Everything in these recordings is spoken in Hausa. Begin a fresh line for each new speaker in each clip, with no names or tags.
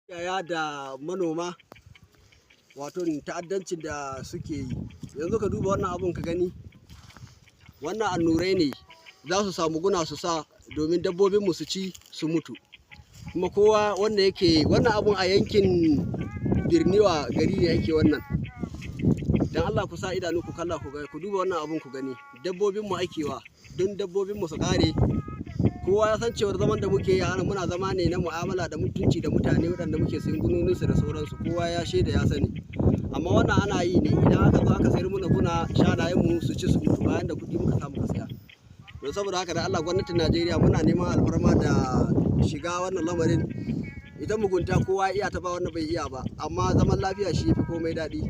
Yaya da manoma, wato ta'addancin da suke yi. Yanzu ka duba wannan abun ka gani, wannan annurai ne za su samu guna su sa domin dabbobinmu su ci su mutu. Kuma kowa wanda yake wannan abun a yankin Birniwa gari ne yake wannan. Dan Allah ku sa idanu ku kalla ku ga, ku duba wannan abun ku gani. Dabbobinmu ake wa don dabbobinmu su ƙare. Kowa ya san cewar zaman da muke yi a nan muna zama ne na mu'amala da mutunci da mutane waɗanda muke sayan gunoninsu da sauransu. Kowa ya shaida ya sani. Amma wannan ana yi ne idan aka zo aka sayar muna guna shanayenmu su ci su mutu bayan da kuɗi muka samu ka saya. Don saboda haka da Allah gwamnatin Najeriya muna neman alfarma da shiga wannan lamarin. Ita mugunta kowa iya ta ba wanda bai iya ba, amma zaman lafiya shi yafi komai daɗi.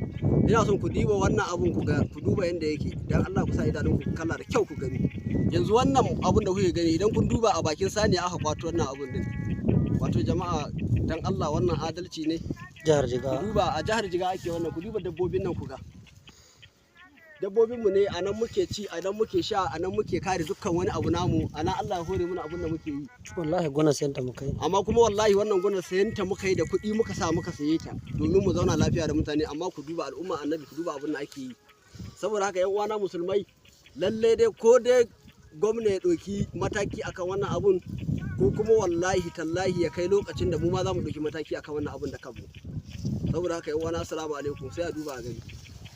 Ina son ku duba wannan abun ku ga, ku duba yanda yake. Dan Allah ku sa idanun ku kalla da kyau ku gani. Yanzu wannan abun da kuke gani idan kun duba a bakin saniya aka kwato wannan abun din. Wato jama'a dan Allah wannan adalci ne.
Jihar
Ku
Jigawa.
duba a jihar Jigawa ake wannan, ku duba dabbobin nan ku ga. Dabbobinmu ne a nan muke ci, a nan muke sha, a nan muke kare dukkan wani abu namu, a nan Allah ya hore mana abun da muke yi.
Wallahi gona sayan ta muka yi.
Amma kuma wallahi wannan gonar sayan ta muka yi da kuɗi muka sa muka saye ta domin mu zauna lafiya da mutane, amma ku duba al'umma annabi, ku duba abin da ake yi. Saboda haka yan uwana musulmai, lalle dai ko dai gwamna ya ɗauki mataki akan wannan abun, ko kuma wallahi tallahi ya kai lokacin da mu ma za mu ɗauki mataki akan wannan abun da kanmu. Saboda haka yan uwana, assalamu alaikum, sai a duba a gani.